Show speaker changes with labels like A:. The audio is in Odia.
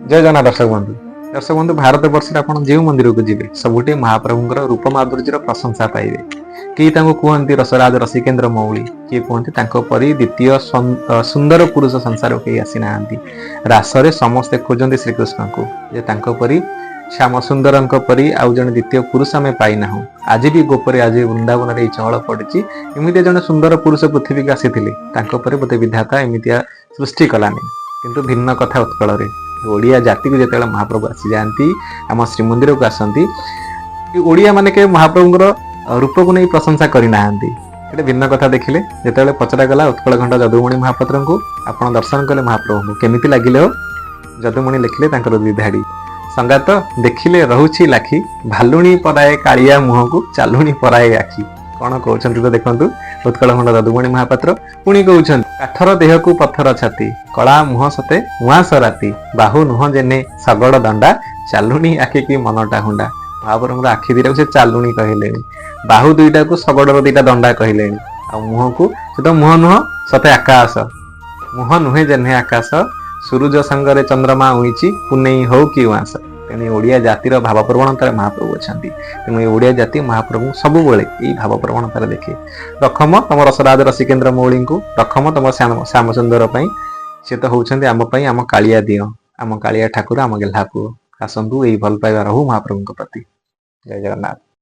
A: ଜୟ ଜଗନ୍ନାଥ ଦର୍ଶକ ବନ୍ଧୁ। ଦର୍ଶକ ବନ୍ଧୁ, ଭାରତ ବର୍ଷରେ ଆପଣ ଯେଉଁ ମନ୍ଦିରକୁ ଯିବେ, ସବୁଠି ମହାପ୍ରଭୁଙ୍କର ରୂପ ମାଧୁର୍ଯ୍ୟର ପ୍ରଶଂସା ପାଇବେ। କେହି ତାଙ୍କୁ କୁହନ୍ତି ରସରାଜ ରସିକେନ୍ଦ୍ର ମୌଳି, କିଏ କୁହନ୍ତି ତାଙ୍କ ପରି ଦ୍ୱିତୀୟ ସୁନ୍ଦର ପୁରୁଷ ସଂସାରକୁ କେହି ଆସିନାହାନ୍ତି। ରାସରେ ସମସ୍ତେ ଖୋଜନ୍ତି ଶ୍ରୀକୃଷ୍ଣଙ୍କୁ ଯେ ତାଙ୍କ ପରି, ଶ୍ୟାମ ସୁନ୍ଦରଙ୍କ ପରି ଆଉ ଜଣେ ଦ୍ୱିତୀୟ ପୁରୁଷ ଆମେ ପାଇନାହୁଁ। ଆଜି ବି ଗୋପରେ, ଆଜି ବୃନ୍ଦାବନରେ ଏଇ ଚହଳ ପଡ଼ିଛି, ଏମିତି ଜଣେ ସୁନ୍ଦର ପୁରୁଷ ପୃଥିବୀକୁ ଆସିଥିଲେ, ତାଙ୍କ ପରେ ବୋଧେ ବିଧାତା ଏମିତିଆ ସୃଷ୍ଟି କଲାନି। କିନ୍ତୁ ଭିନ୍ନ କଥା ଉତ୍କଳରେ। ଓଡ଼ିଆ ଜାତିକୁ ଯେତେବେଳେ ମହାପ୍ରଭୁ ଆସିଯାଆନ୍ତି, ଆମ ଶ୍ରୀମନ୍ଦିରକୁ ଆସନ୍ତି, ଏ ଓଡ଼ିଆ ମାନେ କେବେ ମହାପ୍ରଭୁଙ୍କର ରୂପକୁ ନେଇ ପ୍ରଶଂସା କରିନାହାନ୍ତି। ଗୋଟେ ଭିନ୍ନ କଥା ଦେଖିଲେ, ଯେତେବେଳେ ପଚରା ଗଲା ଉତ୍କଳ ଘଣ୍ଟ ଯଦୁମଣି ମହାପାତ୍ରଙ୍କୁ, ଆପଣ ଦର୍ଶନ କଲେ ମହାପ୍ରଭୁଙ୍କୁ, କେମିତି ଲାଗିଲେ ହୋ? ଯଦୁମଣି ଲେଖିଲେ ତାଙ୍କର ଦୁଇ ଧାଡ଼ି: ସଙ୍ଗାତ ଦେଖିଲେ ରହୁଛି ଲାଖି, ଭାଲୁଣି ପରାଏ କାଳିଆ ମୁହଁକୁ ଚାଲୁଣି ପରାଏ ଆଖି। କଣ କହୁଛନ୍ତି ତ ଦେଖନ୍ତୁ, ଉତ୍କଳ ଖଣ୍ଡ ଯଦୁମଣି ମହାପାତ୍ର ପୁଣି କହୁଛନ୍ତି, କାଠର ଦେହକୁ ପଥର ଛାତି, କଳା ମୁହଁ ସତେ ଉଆଁସ ରାତି, ବାହୁ ନୁହଁ ଯେନେ ଶଗଡ଼ ଦଣ୍ଡା, ଚାଲୁଣି ଆଖି କି ମନଟା ହୁଣ୍ଡା। ମହାପ୍ରଭୁଙ୍କର ଆଖି ଦିଟାକୁ ସେ ଚାଲୁଣି କହିଲେଣି, ବାହୁ ଦୁଇଟାକୁ ଶଗଡ଼ର ଦିଟା ଦଣ୍ଡା କହିଲେଣି, ଆଉ ମୁହଁକୁ ସେ ତ ମୁହଁ ନୁହଁ ସତେ ଆକାଶ, ମୁହଁ ନୁହେଁ ଯେହ୍ନେ ଆକାଶ, ସୁରୁଜ ସାଙ୍ଗରେ ଚନ୍ଦ୍ରମା ଉଇଁଚି, ପୁନେଇ ହଉ କି ଉଆଁସ। ତେଣୁ ଏ ଓଡ଼ିଆ ଜାତିର ଭାବପ୍ରବଣତାରେ ମହାପ୍ରଭୁ ଅଛନ୍ତି। ତେଣୁ ଏ ଓଡ଼ିଆ ଜାତି ମହାପ୍ରଭୁଙ୍କୁ ସବୁବେଳେ ଏଇ ଭାବପ୍ରବଣତାରେ ଦେଖେ। ରଖମ ତମ ରସରାଜ ରସିକେନ୍ଦ୍ର ମୌଳିଙ୍କୁ, ରଖମ ତମ ଶ୍ୟାମସୁନ୍ଦର ପାଇଁ। ସେ ତ ହଉଛନ୍ତି ଆମ ପାଇଁ ଆମ କାଳିଆ ଦିଅଁ, ଆମ କାଳିଆ ଠାକୁର, ଆମ ଗେହ୍ଲା ପୁଅ। ଆସନ୍ତୁ, ଏଇ ଭଲ ପାଇବା ରହୁ ମହାପ୍ରଭୁଙ୍କ ପ୍ରତି। ଜୟ ଜଗନ୍ନାଥ।